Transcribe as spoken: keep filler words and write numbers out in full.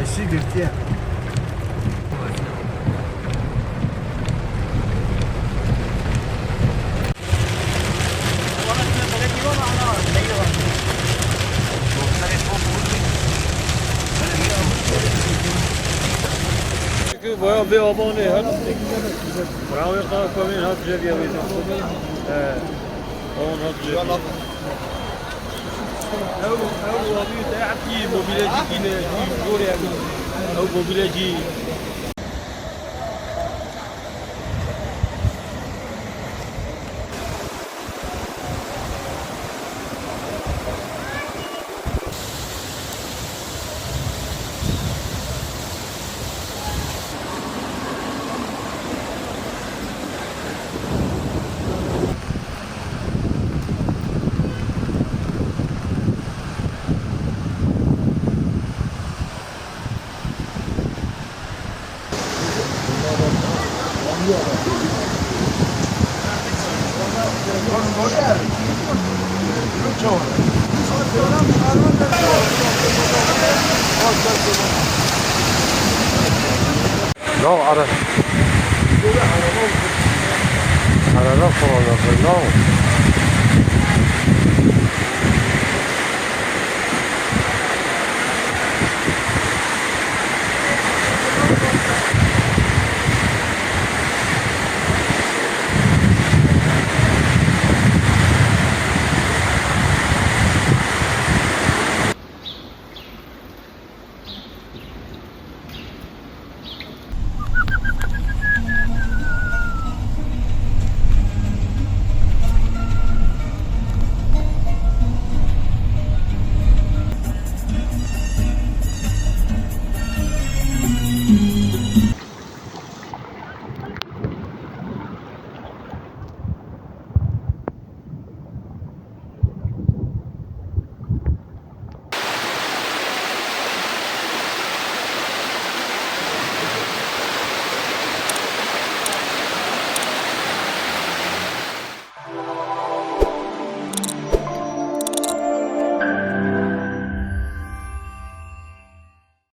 Eşî girtiye. Çünkü bayağı bir abanı her. Bravo, kahve, her şey bir yapacağım. He. Tamam, her şey. Ew, ew, abi, te hepî mobilecî kî ne, jî jorê ew. Ew mobilecî. No, ara. Ara, no.